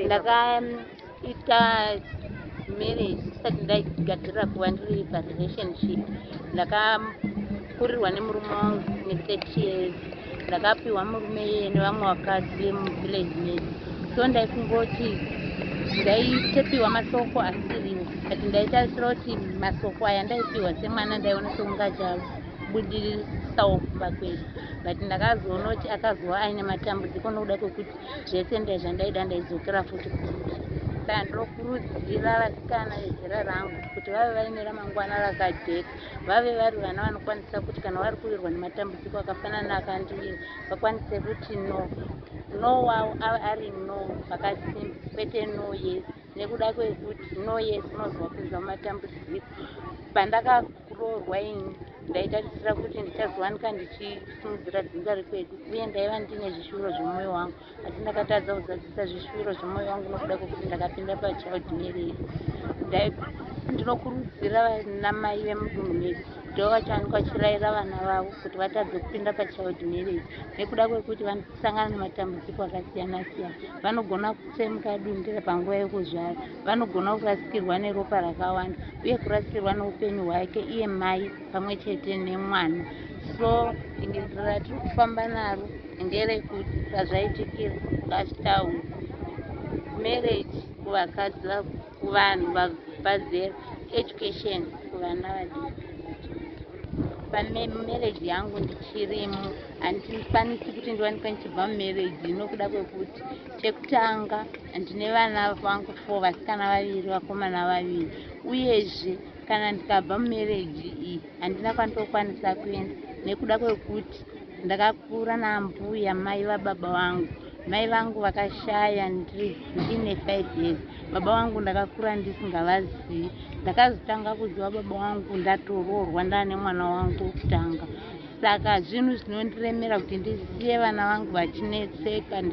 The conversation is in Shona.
Ndakaita marriage ndisati ndaigadzirira kuva ndiri parelationship. Ndakakurirwa nemurume wangu ne30 years. Ndakapiwa murume iyeye nevamwe vakadzi vemuvillage medu, so ndaifungoti ndaitopiwa masoko asiriwo, but ndaitarisira kuti masoko aya ndaipiwa semwana, ndaiona sekunge achabudirisawo kumba kwedu, but ndakazoona kuti akazova aine matambudziko nokuda kwekuti zvese zvandaida ndaidzokera futi kumusha. Saka ndinokurudzira vasikana vezera rangu kuti vave vaine ramangwana rakajeka, vave vari vana vanokwanisa kuti kana vari kuwirwa nematambudziko akafanana neakandiwira, vakwanise kuti no, no wavo ave ari no vakasimba, kwete no yes, nekuda kwekuti no yes unozovapinza mumatambudziko. Pandakaroorwa ini ndaitarisira kuti ndichazowanika ndichisimudzira dzinza rekwedu, uye ndaiva ndine zvishuwiro zvemwoyo wangu, asi ndakatadza kuzadzisa zvishuwiro zvemwoyo wangu nokuda kwekuti ndakapinda pachild marriage. Ndinokurudzira vanamai vemudunhu medu kuti vavachawanikwa vachirayira vana vavo kuti vatadze kupinda pachild marriage, nekuda kwekuti vanosangana nematambudziko akasiyana siyana. Vanogona kutsemuka dundira panguva yekuzvara, vanogona kurasikirwa neropa rakawanda uye kurasikirwa neupenyu hwake iye mai pamwe chete nemwana. So dingindira ratiri kufamba naro nderekuti pazvaitikira ngazvitaurwe. Marriage kuvakadzi, kuvanhu vabva zera, education kuvana vadiki. Pamarriage yangu ndichirimo, handikwanisi kuti ndiwanikwe ndichibva mumarriage, nokuda kwekuti chekutanga ndine vana vangu four, vasikana vaviri, vakomana vaviri. Uyezve kana ndikabva mumarriage iyi, handina kwandinokwanisa kuenda, nekuda kwekuti ndakakura nambuya mai vababa vangu. Mai vangu vakashaya ndine 5 years. Baba vangu ndakakura ndisingavazivi. Ndakazotanga kuziva baba vangu ndatoroorwa, ndaane mwana wangu wekutanga. Saka zvinhu zvinondiremera kuti ndisiye vana vangu vachinetseka.